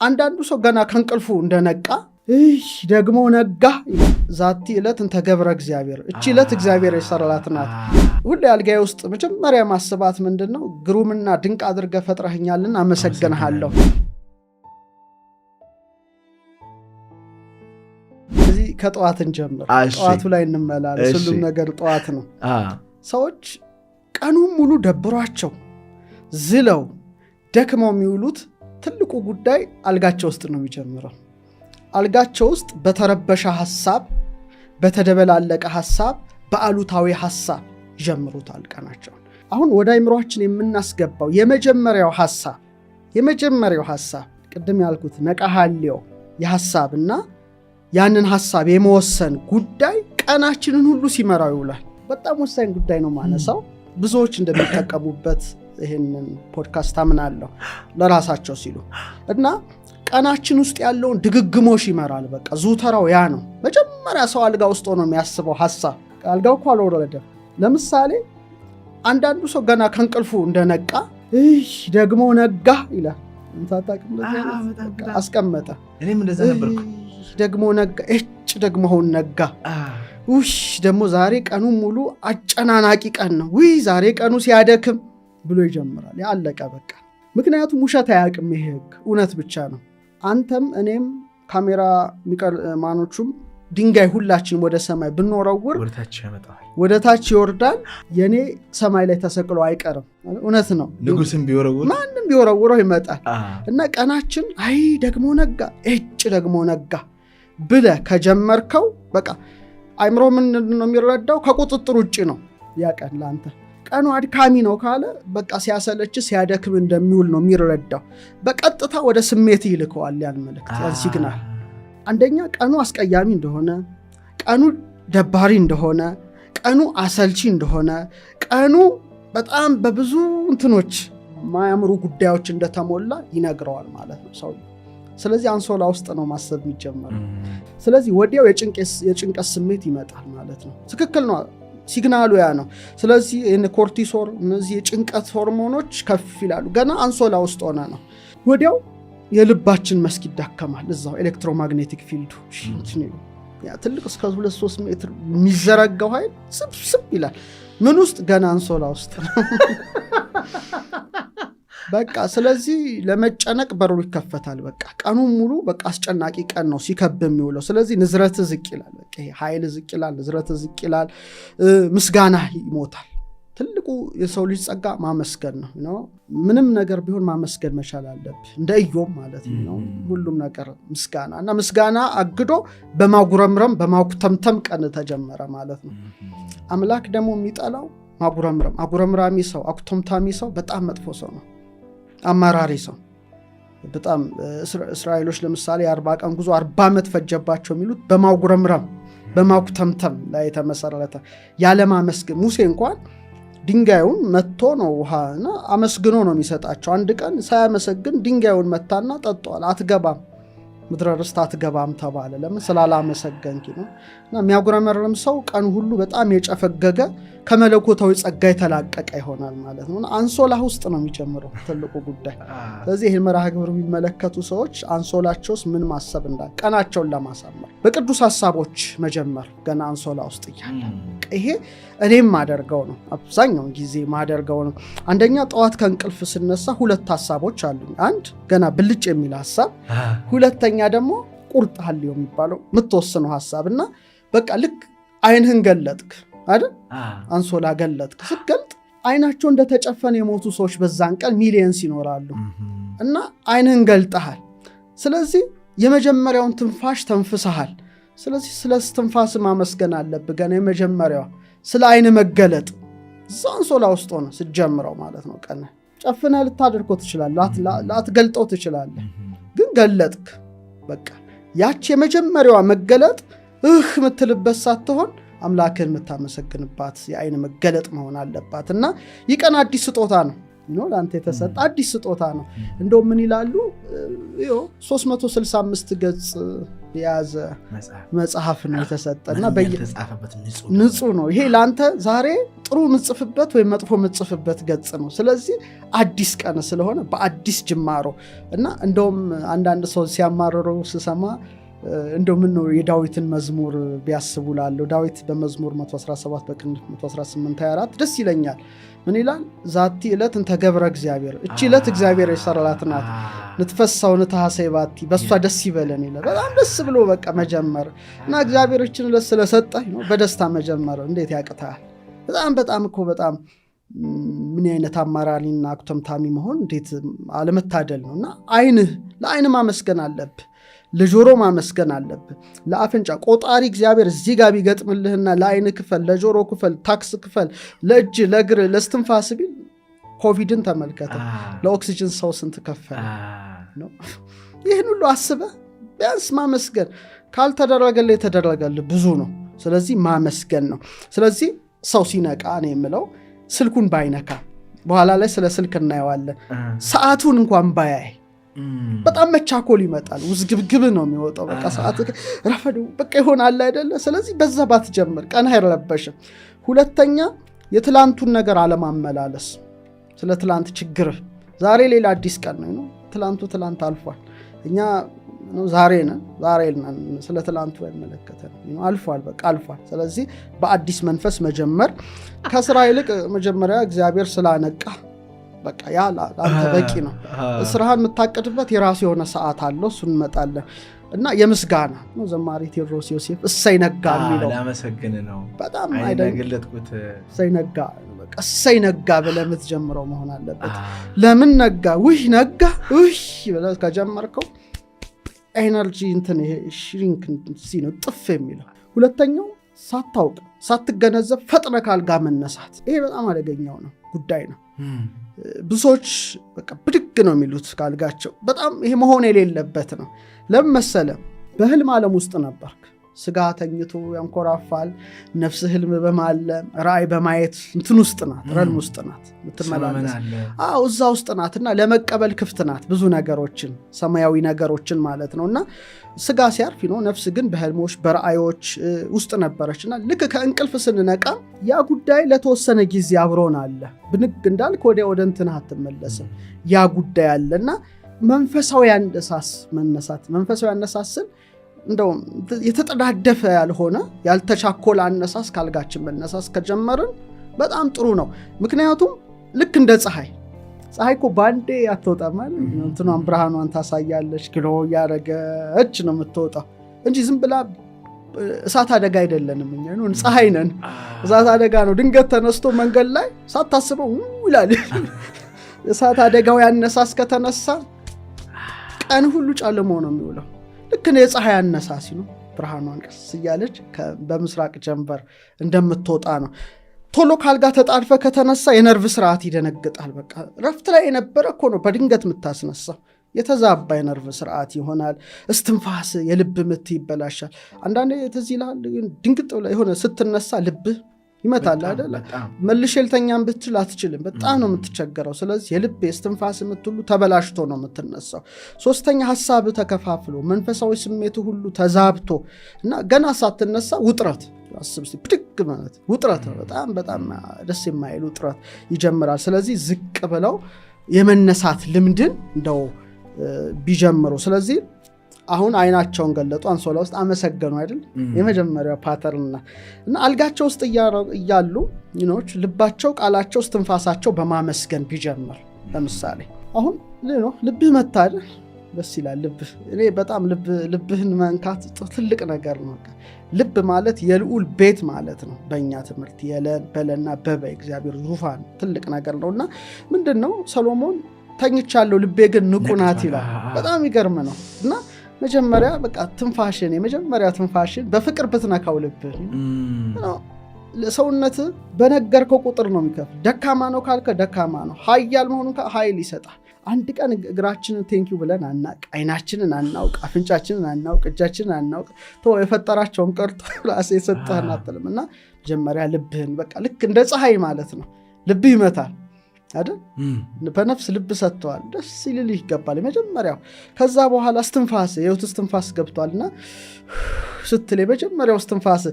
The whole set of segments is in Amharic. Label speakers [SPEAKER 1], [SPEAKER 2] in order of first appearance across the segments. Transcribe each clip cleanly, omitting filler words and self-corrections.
[SPEAKER 1] አንዳንዱ ሰው ገና ከእንቅልፉ እንደነቃ ይህ ደግሞ ነጋ። ዛቲ ዕለት እንተ ገብረ እግዚአብሔር፣ እቺ ዕለት እግዚአብሔር የሰራት ናት። ሁሌ አልጋዬ ውስጥ መጀመሪያ ማስባት ምንድን ነው? ግሩምና ድንቅ አድርገህ ፈጥረኸኛልና አመሰግንሃለሁ። እዚህ ከጠዋት እንጀምር። ጠዋቱ ላይ እንመላለስ። ሁሉም ነገር ጠዋት ነው። ሰዎች ቀኑን ሙሉ ደብሯቸው ዝለው ደክመው የሚውሉት ትልቁ ጉዳይ አልጋቸው ውስጥ ነው የሚጀምረው። አልጋቸው ውስጥ በተረበሸ ሀሳብ፣ በተደበላለቀ ሀሳብ፣ በአሉታዊ ሀሳብ ይጀምሩታል ቀናቸውን። አሁን ወደ አይምሯችን የምናስገባው የመጀመሪያው ሀሳብ ቅድም ያልኩት ነቃሃሌው የሀሳብና ያንን ሀሳብ የመወሰን ጉዳይ ቀናችንን ሁሉ ሲመራው ይውላል። በጣም ወሳኝ ጉዳይ ነው ማነሳው። ብዙዎች እንደሚጠቀሙበት ይህንን ፖድካስት አምናለሁ ለራሳቸው ሲሉ እና ቀናችን ውስጥ ያለውን ድግግሞሽ ይመራል። በቃ ዙተራው ያ ነው። መጀመሪያ ሰው አልጋ ውስጥ ሆኖ የሚያስበው ሀሳብ አልጋው እኮ አልወረደም። ለምሳሌ አንዳንዱ ሰው ገና ከእንቅልፉ እንደነቃ ይህ ደግሞ ነጋ ይላል። አስቀመጠ።
[SPEAKER 2] እኔም እንደዛ ነበርኩ።
[SPEAKER 1] ደግሞ ነጋ፣ እጭ ደግሞ አሁን ነጋ። ውሽ ደግሞ ዛሬ ቀኑ ሙሉ አጨናናቂ ቀን ነው። ውይ ዛሬ ቀኑ ሲያደክም ብሎ ይጀምራል። ያለቀ በቃ። ምክንያቱም ውሸት አያውቅም ይሄ ህግ፣ እውነት ብቻ ነው። አንተም እኔም ካሜራ ማኖቹም ድንጋይ ሁላችንም ወደ ሰማይ ብንወረውር ወደ ታች ይወርዳል። የኔ ሰማይ ላይ ተሰቅሎ አይቀርም። እውነት ነው።
[SPEAKER 2] ንጉስም ቢወረውር
[SPEAKER 1] ማንም ቢወረውረው ይመጣል። እና ቀናችን አይ ደግሞ ነጋ፣ እጭ ደግሞ ነጋ ብለህ ከጀመርከው በቃ አይምሮ ምንድን ነው የሚረዳው? ከቁጥጥር ውጭ ነው ያ ቀን ለአንተ። ቀኑ አድካሚ ነው ካለ በቃ ሲያሰለች ሲያደክም እንደሚውል ነው የሚረዳው። በቀጥታ ወደ ስሜት ይልከዋል ያን መልእክት፣ ያን signal። አንደኛ ቀኑ አስቀያሚ እንደሆነ፣ ቀኑ ደባሪ እንደሆነ፣ ቀኑ አሰልቺ እንደሆነ፣ ቀኑ በጣም በብዙ እንትኖች ማያምሩ ጉዳዮች እንደተሞላ ይነግረዋል ማለት ነው ሰው። ስለዚህ አንሶላ ውስጥ ነው ማሰብ የሚጀመረው። ስለዚህ ወዲያው የጭንቀት ስሜት ይመጣል ማለት ነው። ትክክል ነው። signal ኡ ያ ነው። ስለዚህ cortisol፣ እነዚህ የጭንቀት ሆርሞኖች ከፍ ይላሉ። ገና አንሶላ ውስጥ ሆነ ነው። ወዲያው የልባችን መስክ ይዳከማል። እዛው electromagnetic field ኡ ትልቅ እስከ 2-3 ሜትር የሚዘረጋው ኃይል ስብስብ ይላል። ምን ውስጥ? ገና አንሶላ ውስጥ ነው። በቃ ስለዚህ ለመጨነቅ በሩ ይከፈታል። በቃ ቀኑን ሙሉ በቃ አስጨናቂ ቀን ነው ሲከብ የሚውለው። ስለዚህ ንዝረት ዝቅ ይላል። በቃ ኃይል ዝቅ ይላል፣ ንዝረት ዝቅ ይላል፣ ምስጋና ይሞታል። ትልቁ የሰው ልጅ ጸጋ ማመስገን ነው። ምንም ነገር ቢሆን ማመስገን መቻል አለብህ። እንደ ኢዮብ ማለት ነው። ሁሉም ነገር ምስጋና እና ምስጋና አግዶ በማጉረምረም በማኩተምተም ቀን ተጀመረ ማለት ነው። አምላክ ደግሞ የሚጠላው ማጉረምረም። አጉረምራሚ ሰው፣ አኩተምታሚ ሰው በጣም መጥፎ ሰው ነው። አማራሪ ሰው በጣም እስራኤሎች ለምሳሌ የ40 ቀን ጉዞ 40 ዓመት ፈጀባቸው የሚሉት በማጉረምረም በማኩተምተም ላይ የተመሰረተ ያለማመስገን። ሙሴ እንኳን ድንጋዩን መትቶ ነው ውሃና አመስግኖ ነው የሚሰጣቸው። አንድ ቀን ሳያመሰግን ድንጋዩን መታና ጠጧል። አትገባም፣ ምድረ ርስት አትገባም ተባለ። ለምን? ስላላመሰገንኪ ነው። እና የሚያጉረመርም ሰው ቀን ሁሉ በጣም የጨፈገገ ከመለኮታዊ ጸጋ የተላቀቀ ይሆናል ማለት ነው። አንሶላ ውስጥ ነው የሚጀምረው ትልቁ ጉዳይ። ስለዚህ ይህን መርሃ ግብር የሚመለከቱ ሰዎች አንሶላቸው ውስጥ ምን ማሰብ እንዳ ቀናቸውን ለማሳመር በቅዱስ ሀሳቦች መጀመር ገና አንሶላ ውስጥ እያለ። ይሄ እኔም ማደርገው ነው፣ አብዛኛውን ጊዜ ማደርገው ነው። አንደኛ ጠዋት ከእንቅልፍ ስነሳ ሁለት ሀሳቦች አሉኝ። አንድ ገና ብልጭ የሚል ሀሳብ፣ ሁለተኛ ደግሞ ቁርጥ ሀልዮ የሚባለው የምትወስነው ሀሳብ። እና በቃ ልክ አይንህን ገለጥክ አይደል? አንሶላ ገለጥክ። ስትገልጥ አይናቸው እንደተጨፈነ የሞቱ ሰዎች በዛን ቀን millions ይኖራሉ እና አይንህን ገልጠሃል። ስለዚህ የመጀመሪያውን ትንፋሽ ተንፍሰሃል። ስለዚህ ስለ ትንፋስ ማመስገን አለብህ። ገና የመጀመሪያዋ ስለ አይን መገለጥ እዛ አንሶላ ውስጥ ሆነ ስትጀምረው ማለት ነው። ቀን ጨፍነህ ልታደርገው ትችላለህ፣ ላትገልጠው ትችላለህ። ግን ገለጥክ። በቃ ያች የመጀመሪያዋ መገለጥ እህ የምትልበት ሳትሆን አምላክን የምታመሰግንባት የአይን መገለጥ መሆን አለባት። እና ይህ ቀን አዲስ ስጦታ ነው። ለአንተ የተሰጠ አዲስ ስጦታ ነው። እንደው ምን ይላሉ፣ 365 ገጽ የያዘ መጽሐፍ ነው የተሰጠና ንጹህ ነው። ይሄ ለአንተ ዛሬ ጥሩ ምጽፍበት ወይም መጥፎ ምጽፍበት ገጽ ነው። ስለዚህ አዲስ ቀን ስለሆነ በአዲስ ጅማሮ እና እንደውም አንዳንድ ሰው ሲያማርሩ ስሰማ እንደው ምን ነው የዳዊትን መዝሙር ቢያስቡ ላለሁ። ዳዊት በመዝሙር 117 በቅንፍ 118 24 ደስ ይለኛል። ምን ይላል? ዛቲ ዕለት እንተ ገብረ እግዚአብሔር፣ እቺ ዕለት እግዚአብሔር የሰራት ናት፣ ንትፈሳው ንትሐሰይ ባቲ፣ በእሷ ደስ ይበለን ይላል። በጣም ደስ ብሎ በቃ መጀመር እና እግዚአብሔር እችን ዕለት ስለሰጠ በደስታ መጀመር እንዴት ያቅታል? በጣም በጣም እኮ በጣም ምን አይነት አማራሪና አኩተምታሚ መሆን እንዴት አለመታደል ነው። እና አይንህ ለአይን ማመስገን አለብህ፣ ለጆሮ ማመስገን አለብህ፣ ለአፍንጫ ቆጣሪ እግዚአብሔር እዚህ ጋር ቢገጥምልህና ለአይን ክፈል፣ ለጆሮ ክፈል፣ ታክስ ክፈል፣ ለእጅ ለእግር ለስትንፋስ ቢል ኮቪድን ተመልከተ፣ ለኦክሲጅን ሰው ስንት ከፈለ። ይህን ሁሉ አስበህ ቢያንስ ማመስገን ካልተደረገልህ የተደረገልህ ብዙ ነው። ስለዚህ ማመስገን ነው። ስለዚህ ሰው ሲነቃ ነው የምለው ስልኩን ባይነካ፣ በኋላ ላይ ስለ ስልክ እናየዋለን። ሰዓቱን እንኳን ባያይ በጣም መቻኮል ይመጣል። ውዝግብግብ ነው የሚወጣው። በቃ ሰዓት ረፈዱ በቃ ይሆናል አይደለ? ስለዚህ በዛ ባትጀምር ቀን አይረበሽም። ሁለተኛ የትላንቱን ነገር አለማመላለስ፣ ስለ ትላንት ችግር። ዛሬ ሌላ አዲስ ቀን ነው። ትላንቱ ትላንት አልፏል። እኛ ዛሬ ነን፣ ዛሬ ነን። ስለ ትላንቱ አይመለከተንም። አልፏል፣ በቃ አልፏል። ስለዚህ በአዲስ መንፈስ መጀመር ከስራ ይልቅ መጀመሪያ እግዚአብሔር ስላነቃ በቃ ያ ለአንተ በቂ ነው። ስራህን የምታቅድበት የራሱ የሆነ ሰዓት አለው፣ እሱን እንመጣለን። እና የምስጋና ነው ዘማሪ ቴዎድሮስ ዮሴፍ እሰይ ነጋ የሚለው
[SPEAKER 2] ላመሰግን ነው።
[SPEAKER 1] በጣም
[SPEAKER 2] አይደገለጥኩት።
[SPEAKER 1] እሰይ ነጋ፣ በቃ እሰይ ነጋ ብለህ የምትጀምረው መሆን አለበት። ለምን ነጋ? ውይ ነጋ ውይ ብለህ ከጀመርከው energy እንትን ይሄ shrink ነው ጥፍ የሚለው። ሁለተኛው ሳታውቅ ሳትገነዘብ ፈጥነ ካልጋ መነሳት፣ ይሄ በጣም አደገኛው ነው ጉዳይ ነው። ብዙዎች በቃ ብድግ ነው የሚሉት ካልጋቸው። በጣም ይሄ መሆን የሌለበት ነው። ለምን መሰለህ? በህልም ዓለም ውስጥ ነበርክ። ስጋ ተኝቶ ያንኮራፋል። ነፍስ ህልም በማለም ራእይ በማየት እንትን ውስጥ ናት፣ realm ውስጥ ናት የምትመላለስ። አዎ እዛ ውስጥ ናት እና ለመቀበል ክፍት ናት ብዙ ነገሮችን፣ ሰማያዊ ነገሮችን ማለት ነው። እና ስጋ ሲያርፍ ነው፣ ነፍስ ግን በህልሞች በራእዮች ውስጥ ነበረች። እና ልክ ከእንቅልፍ ስንነቃ ያ ጉዳይ ለተወሰነ ጊዜ አብሮን አለ። ብንግ እንዳልክ ወዲያ ወደ እንትንህ አትመለስም። ያ ጉዳይ አለ እና መንፈሳዊ አነሳስ መነሳት፣ መንፈሳዊ አነሳስን እንደውም የተጠዳደፈ ያልሆነ ያልተቻኮለ አነሳስ ካልጋችን መነሳስ ከጀመርን በጣም ጥሩ ነው። ምክንያቱም ልክ እንደ ፀሐይ፣ ፀሐይ እኮ በአንዴ አትወጣም አይደል? እንትኗን ብርሃኗን ታሳያለች፣ glow እያደረገች ነው የምትወጣው እንጂ ዝም ብላ እሳት አደጋ አይደለንም እኛ፣ ፀሐይ ነን። እሳት አደጋ ነው ድንገት ተነስቶ መንገድ ላይ ሳታስበው ይላል። እሳት አደጋው ያነሳስ ከተነሳ ቀን ሁሉ ጨልሞ ነው የሚውለው። ልክ ነው የፀሐይ አነሳሲ ነው፣ ብርሃኗን ቀስ እያለች በምስራቅ ጀንበር እንደምትወጣ ነው። ቶሎ ካልጋ ተጣድፈ ከተነሳ የነርቭ ስርዓት ይደነግጣል። በቃ ረፍት ላይ የነበረ እኮ ነው በድንገት የምታስነሳ፣ የተዛባ የነርቭ ስርዓት ይሆናል። እስትንፋስ፣ የልብ ምት ይበላሻል። አንዳንዴ ትዝ ይልሃል ድንግጥ ብለህ የሆነ ስትነሳ ልብህ ይመታል አይደለ? መልሼ ልተኛም ብትል አትችልም። በጣም ነው የምትቸገረው። ስለዚህ የልብ የስትንፋስ ምት ሁሉ ተበላሽቶ ነው የምትነሳው። ሶስተኛ ሀሳብ ተከፋፍሎ መንፈሳዊ ስሜቱ ሁሉ ተዛብቶ እና ገና ሳትነሳ ውጥረት አስብ እስኪ፣ ብድግ ማለት ውጥረት ነው። በጣም በጣም ደስ የማይል ውጥረት ይጀምራል። ስለዚህ ዝቅ ብለው የመነሳት ልምድን እንደው ቢጀምሩ። ስለዚህ አሁን አይናቸውን ገለጡ፣ አንሶላ ውስጥ አመሰገኑ አይደል? የመጀመሪያው pattern እና አልጋቸው ውስጥ እያሉ ልባቸው፣ ቃላቸው፣ እስትንፋሳቸው በማመስገን ቢጀምር። ለምሳሌ አሁን ልብህ መታ አይደል? ደስ ይላል ልብህ። እኔ በጣም ልብህን መንካት ትልቅ ነገር ነው። ልብ ማለት የልዑል ቤት ማለት ነው። በእኛ ትምህርት የለን በለና በበ እግዚአብሔር ዙፋን ትልቅ ነገር ነውና ምንድነው ሰሎሞን ተኝቻለሁ ልቤ ግን ንቁ ናት ይላል። በጣም ይገርም ነው። እና መጀመሪያ በቃ ትንፋሽን የመጀመሪያ ትንፋሽን በፍቅር ብትነካው ልብህ ሰውነት በነገርከው ቁጥር ነው የሚከፍል። ደካማ ነው ካልከ ደካማ ነው፣ ኃያል መሆኑን ኃይል ይሰጣል። አንድ ቀን እግራችንን thank you ብለን አናውቅ፣ አይናችንን አናውቅ፣ አፍንጫችንን አናውቅ፣ እጃችንን አናውቅ። ተወው የፈጠራቸውን ቀርቶ ራስህ የሰጠህን አትልም። እና መጀመሪያ ልብህን በቃ ልክ እንደ ፀሐይ ማለት ነው። ልብህ ይመታል። አይደል? በነፍስ ልብ ሰጥተዋል። ደስ ይልልህ ይገባል የመጀመሪያው። ከዛ በኋላ እስትንፋስ፣ የህይወት እስትንፋስ ገብቷልና ስትል የመጀመሪያው እስትንፋስ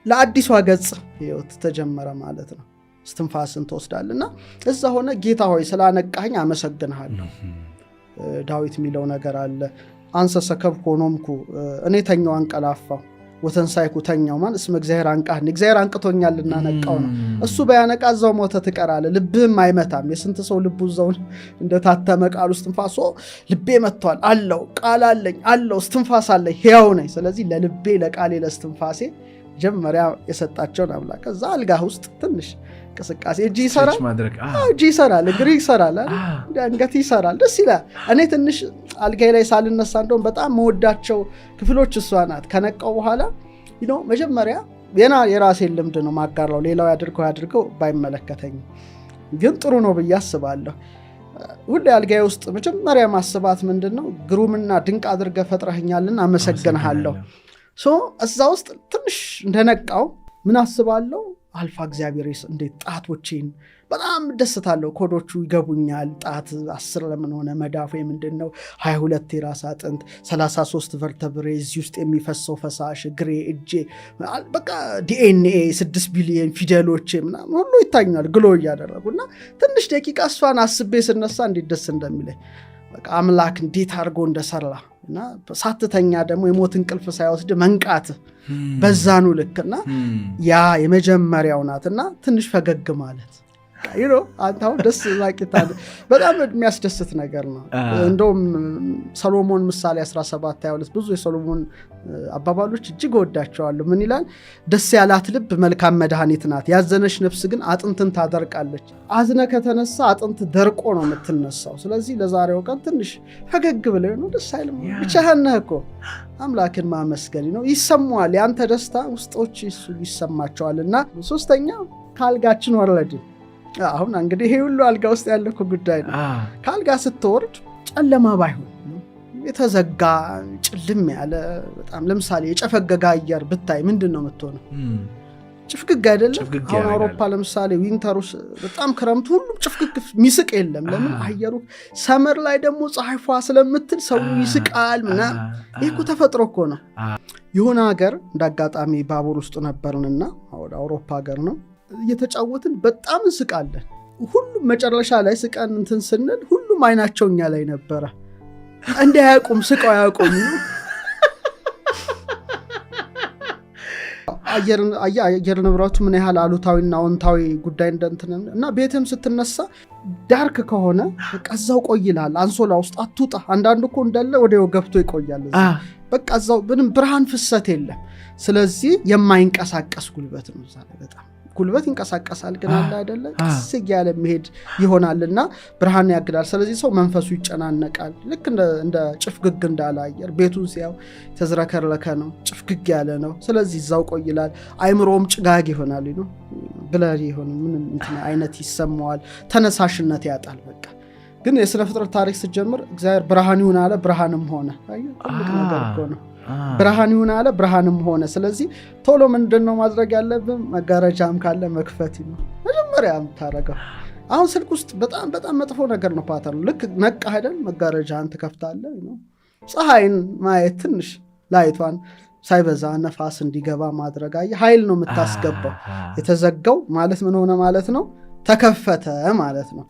[SPEAKER 1] ለአዲሷ ገጽ ህይወት ተጀመረ ማለት ነው። እስትንፋስን ትወስዳልና እዛ ሆነ ጌታ ሆይ ስላነቃኸኝ አመሰግንሃለሁ። ዳዊት የሚለው ነገር አለ። አንሰ ሰከብኩ ወኖምኩ፣ እኔ ተኛው አንቀላፋው፣ ወተንሳይኩ ተኛው ማን እስመ እግዚአብሔር አንቃህኒ፣ እግዚአብሔር አንቅቶኛልና ነቃው ነው። እሱ ባያነቃ እዛው ሞተ ትቀራለህ፣ ልብህም አይመታም። የስንት ሰው ልቡ እዛው እንደታተመ ቃል ውስጥ እስትንፋስ ልቤ መጥቷል አለው፣ ቃል አለኝ አለው፣ እስትንፋስ አለኝ፣ ሕያው ነኝ። ስለዚህ ለልቤ ለቃሌ ለእስትንፋሴ መጀመሪያ የሰጣቸውን አምላክ። ከዛ አልጋህ ውስጥ ትንሽ እንቅስቃሴ፣ እጅ ይሰራል፣ እጅ ይሰራል፣ እግር ይሰራል፣ አንገት ይሰራል። ደስ ይላል። እኔ ትንሽ አልጋዬ ላይ ሳልነሳ እንደውም በጣም መወዳቸው ክፍሎች እሷ ናት። ከነቃው በኋላ መጀመሪያ የና የራሴን ልምድ ነው ማጋራው። ሌላው ያድርገው ያድርገው ባይመለከተኝም ግን ጥሩ ነው ብዬ አስባለሁ። ሁሌ አልጋዬ ውስጥ መጀመሪያ ማስባት ምንድን ነው? ግሩምና ድንቅ አድርገህ ፈጥረኸኛልና አመሰግንሃለሁ። So እዛ ውስጥ ትንሽ እንደነቃው ምን አስባለሁ? አልፋ እግዚአብሔር እንዴት ጣቶቼን በጣም ደስታለሁ። ኮዶቹ ይገቡኛል። ጣት 10 ለምን ሆነ? መዳፉ ምንድን ነው? 22 የራስ አጥንት፣ 33 vertebrae፣ እዚህ ውስጥ የሚፈሰው ፈሳሽ፣ እግሬ፣ እጄ፣ በቃ ዲኤንኤ፣ 6 ቢሊየን ፊደሎቼ ምናምን ሁሉ ይታኛል glow እያደረጉ። እና ትንሽ ደቂቃ እሷን አስቤ ስነሳ እንዴት ደስ እንደሚለኝ፣ በቃ አምላክ እንዴት አድርጎ እንደሰራ እና ሳትተኛ ደግሞ የሞት እንቅልፍ ሳይወስድ መንቃት በዛኑ ልክና ያ የመጀመሪያው ናትና ትንሽ ፈገግ ማለት አንተ አሁን ደስ ዛቂታ በጣም የሚያስደስት ነገር ነው። እንደውም ሰሎሞን ምሳሌ 17:22፣ ብዙ የሰሎሞን አባባሎች እጅግ እወዳቸዋለሁ። ምን ይላል? ደስ ያላት ልብ መልካም መድኃኒት ናት፣ ያዘነች ነፍስ ግን አጥንትን ታደርቃለች። አዝነ ከተነሳ አጥንት ደርቆ ነው የምትነሳው። ስለዚህ ለዛሬው ቀን ትንሽ ፈገግ ብለህ ነው፣ ደስ አይልም? ብቻህን ነህ እኮ፣ አምላክን ማመስገን ነው። ይሰማዋል፣ የአንተ ደስታ ውስጦች ይሰማቸዋል። እና ሶስተኛ ከአልጋችን ወረድን። አሁን እንግዲህ ይሄ ሁሉ አልጋ ውስጥ ያለ እኮ ጉዳይ ነው። ከአልጋ ስትወርድ ጨለማ ባይሆን፣ የተዘጋ ጭልም ያለ በጣም ለምሳሌ የጨፈገገ አየር ብታይ ምንድን ነው የምትሆነው? ጭፍግግ አይደለም? አሁን አውሮፓ ለምሳሌ winter ውስጥ በጣም ክረምቱ ሁሉም ጭፍግግ፣ የሚስቅ የለም። ለምን? አየሩ summer ላይ ደግሞ ፀሐይ ፏ ስለምትል ሰው ይስቃል ምናምን። ይህ እኮ ተፈጥሮ እኮ ነው። የሆነ ሀገር እንደ አጋጣሚ ባቡር ውስጥ ነበርንና ወደ አውሮፓ ሀገር ነው፣ እየተጫወትን በጣም እንስቃለን። ሁሉም መጨረሻ ላይ ስቀን እንትን ስንል ሁሉም አይናቸው እኛ ላይ ነበረ። እንዳያቁም ስቀው አያውቁም። አየር ንብረቱ ምን ያህል አሉታዊና አዎንታዊ ጉዳይ እንደንትን እና ቤትም ስትነሳ dark ከሆነ በቃ እዛው ቆይ ይልሃል። አንሶላ ውስጥ አትውጣ። አንዳንዱ እኮ እንዳለ ወዲያው ገብቶ ይቆያል። በቃ እዛው ምንም ብርሃን ፍሰት የለም። ስለዚህ የማይንቀሳቀስ ጉልበት ነው። እዛ ላይ በጣም ጉልበት ይንቀሳቀሳል፣ ግን አለ አይደለ ቀስ እያለ መሄድ ይሆናልና ብርሃን ያግዳል። ስለዚህ ሰው መንፈሱ ይጨናነቃል። ልክ እንደ ጭፍግግ እንዳለ አየር ቤቱን ሲያው የተዝረከረከ ነው፣ ጭፍግግ ያለ ነው። ስለዚህ እዛው ቆይ ይላል። አይምሮም ጭጋግ ይሆናል ነው፣ blurry ይሆን ምንም እንትን አይነት ይሰማዋል። ተነሳሽነት ያጣል። በቃ ግን የስነ ፍጥረት ታሪክ ስትጀምር እግዚአብሔር ብርሃን ይሁን አለ፣ ብርሃንም ሆነ። ትልቅ ነገር እኮ ነው። ብርሃን ይሁን አለ፣ ብርሃንም ሆነ። ስለዚህ ቶሎ ምንድን ነው ማድረግ ያለብን? መጋረጃም ካለ መክፈት ነው መጀመሪያ የምታደርገው። አሁን ስልክ ውስጥ በጣም በጣም መጥፎ ነገር ነው pattern ኡ። ልክ ነቃ አይደል መጋረጃህን ትከፍታለህ። ፀሐይን ማየት፣ ትንሽ light ቷን ሳይበዛ ነፋስ እንዲገባ ማድረግ። አየህ፣ ኃይል ነው የምታስገባው። የተዘጋው ማለት ምን ሆነ ማለት ነው? ተከፈተ ማለት ነው።